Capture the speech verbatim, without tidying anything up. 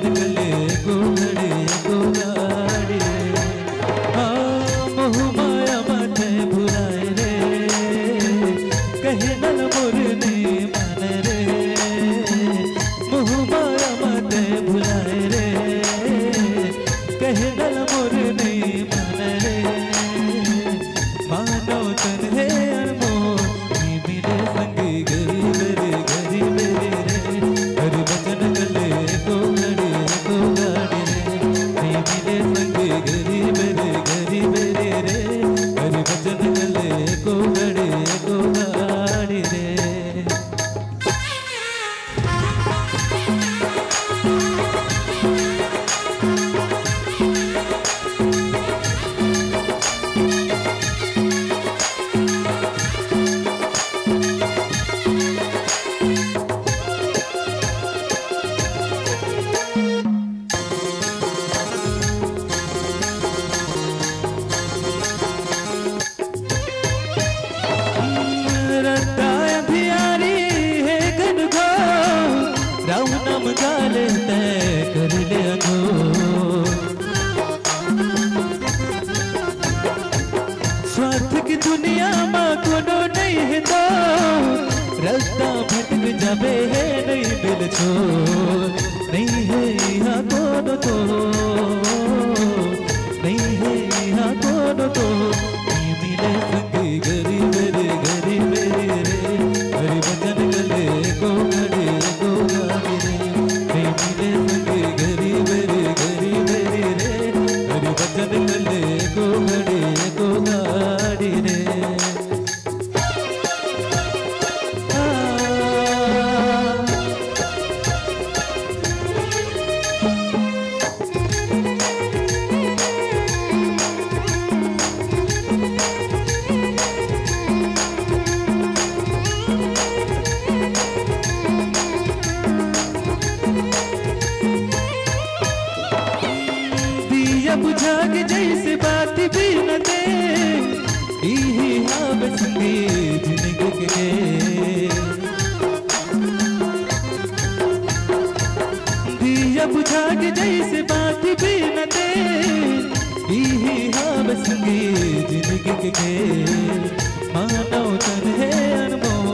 गले को घड़ी को गाड़ी रे। हाँ, मोह माया मते भुलाए रे, कहे नल मोर नहीं माने रे। मोह माया मते भुलाए रे, कहे नल मोर नहीं माने रे। मानव तन हे अनमोल, नी मिले संगी गरीब रे, गरीब रे। हरि भजन गले को घड़ी को गाड़ी रे। नी मिले संगी गरीब रे, गरीब रे रे। हरि भजन गले को घड़ी को गाड़ी रे। रद्दा अंधियारी हे घनघोर, राम नाम गाले तय कर ले अघोर। स्वार्थ की दुनिया मा कोनो नहीं हे तो, रद्दा भटक जाबे हे नहीं मिल छोर। नहीं हे यहाँ कोनो तो, नहीं हे यहाँ कोनो तो। नी मिले संगी गरीब रे, गरीब रे रे। हरि भजन गले को घड़ी को गाड़ी रे। नी मिले संगी गरीब रे, गरीब रे रे। हरि भजन गले को घड़ी को गाड़ी रे। दिया बुझा के जैसे बात बिनते, इही हाव संगी जिंदगी के। दिया बुझा के जैसे बात बिनते, इही हाव संगी जिंदगी के। मानव तन हे अनमोल,